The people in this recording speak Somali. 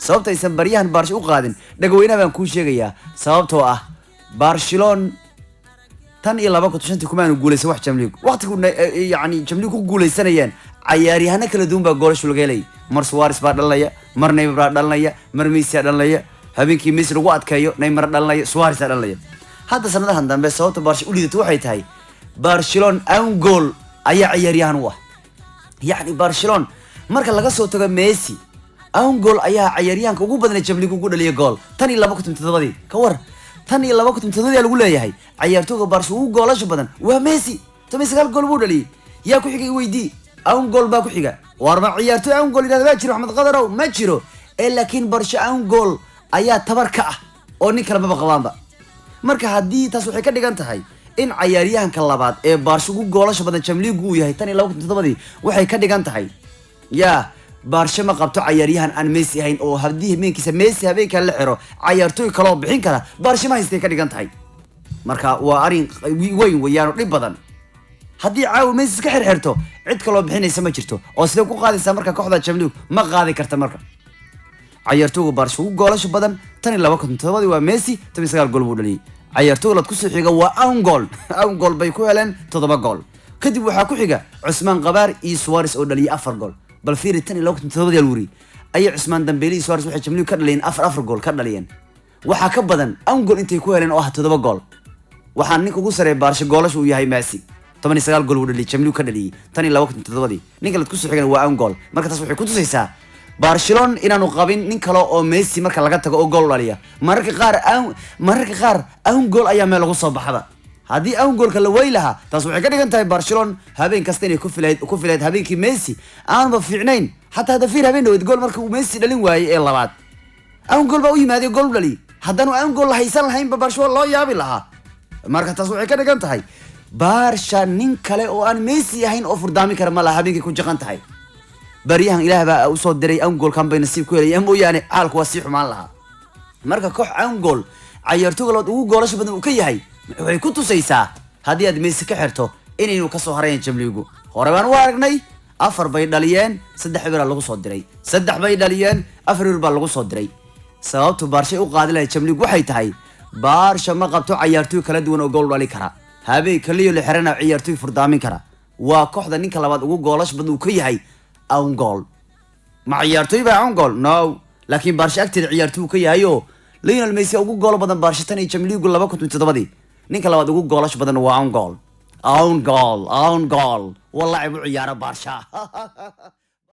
Sababta aysan baryahan Baarsha u qaadin, Dhagaweynaha, baan kuu sheegayaa. Sababtoo ah Barcelona tan iyo 2005-tii kumaanu guuleysan wax Champions League. Waqtigu yani Champions League ku guuleysanayeen, cayaaryahano kala duwan baa goolashu laga helay. Mar Suarez baa dhalinaya, mar Neymar baa dhalinaya, mar Messi baa dhalinaya. Habeenkii Messi lagu adkeeyo, Neymar dhalinaya, Suarez baa dhalinaya. Hadda sanadahan dambe sababta Barca u liidato waxay tahay Barcelona own goal ayaa ciyaaryahan u ah. Yacni Barcelona marka laga soo tago Messi, own goal ayaa ciyaaryahanka ugu badan ee Champions League ugu dhaliya gool tan iyo 2007-dii. Ka war, tan iyo 2007-dii lagu leeyahay ciyaartooyga Barca ugu goolasha badan waa Messi, 19 gool buu dhaliyay. Yaa ku xigay? Weydii. Own goal baa ku xiga. War ma ciyaartooy own goal yidhahda baa jiro, Axmed Qadarow? Ma jiro. Ee laakiin Barca own goal ayaa tabar ka ah oo nin kale maba qabaanba. Marka haddii taas waxay ka dhigan tahay in cayaaryahanka labaad ee Baarsha ugu goolasha badan Champions League uu yahay tan iyo 2007-dii, waxay ka dhigan tahay yaa Baarsha ma qabto cayaaryahan aan Messi ahayn, oo haddii habeenkiisa Messi habeenkan la xiro, cayaartooy kaloo bixin kara Baarsha ma haystay ka dhigan tahay. Marka waa arrin weyn weeyaan oo dhib badan. Haddii caawa Messi iska xirxirto, cid kaloo bixinaysa ma jirto. Oo sidee ku qaadaysaa marka kooxda Champions League? Ma qaadi karta. Marka cayaartooyga Baarsha ugu goolasha badan tan iyo 2007-dii waa Messi, 19 gool buu dhaliyay. Cayaartooyga laad kusoo xiga waa own goal. Own goal bay ku heleen 7 gool. Kadib waxaa ku xiga Cusmaan Qabaar iyo Suarez oo dhaliyay 4 gool. Bal fiiri, tan iyo 2007-dii alwuri ayay Cusmaan Dambeeli iyo Suarez waxay Champions League ka dhaliyeen afar afar gool ka dhaliyeen. Waxaa ka badan own goal intay ku heleen oo ah 7 gool. Waxaa ninka ugu sareeya Baarsha goolasha uu yahay Messi, 19 gool buu dhaliyay, Champions League ka dhaliyay tan iyo 2007-dii. Ninka laad kusoo xigana waa own goal. Marka taas waxay ku tusaysaa Barcelona inaanu qabin nin kale oo Messi marka laga tago oo gool dhaliya. Mararka qaar own goal ayaa meel lagu soo baxda. Haddii own goalka la wey lahaa, taas waxay ka dhigan tahay Barcelona habeen kasta inay ku filayd habeenkii Messi aanba fiicnayn. Xataa hadda fiir, habeen dhaweyd gool marka uu Messi dhalin waayey ee labaad, own goal baa u yimaaday, gool u dhaliyay. Haddaanu own goal la haysan lahaynba, Barcelona loo yaabi lahaa. Marka taas waxay ka dhigan tahay Barsha nin kale oo aan Messi ahayn oo furdaamin kara ma laha habeenkay ku jaqan tahay. Baryahan Ilaah baa usoo diray own goalkan bay nasiib ku helayaan mooyaane, xaalku waa sii xumaan lahaa. Marka koox own goal cayaartooyga labaad ugu goolasha badan uu ka yahay, waxay ku tusaysaa haddii aad Messi ka xirto inaynu kasoo harayan Champions League. Hore baan u aragnay, afar bay dhaliyeen, saddex bir lagu soo diray. Saddex bay dhaliyeen, afar bir baa lagu soo diray. Sababtu Baarshay u qaadi lahayd Champions League waxay tahay Baarsha ma qabto cayaartooy kala duwan oo gool dhali kara. Habeenka Leo la xirana ciyaartooy furdaamin kara. Waa kooxda ninka labaad ugu goolash badan uu ka yahay own goal. Ma ciyaartooy baa own goal? No, laakiin Baarsha agteeda ciyaartooy uu ka yahay oo Lionel Messi ugu goolo badan Baarsha tan iyo Champions League 2007-dii. Ninka labaad ugu goolash badan waa own goal. Own goal, own goal waa laacib u ciyaara Baarsha.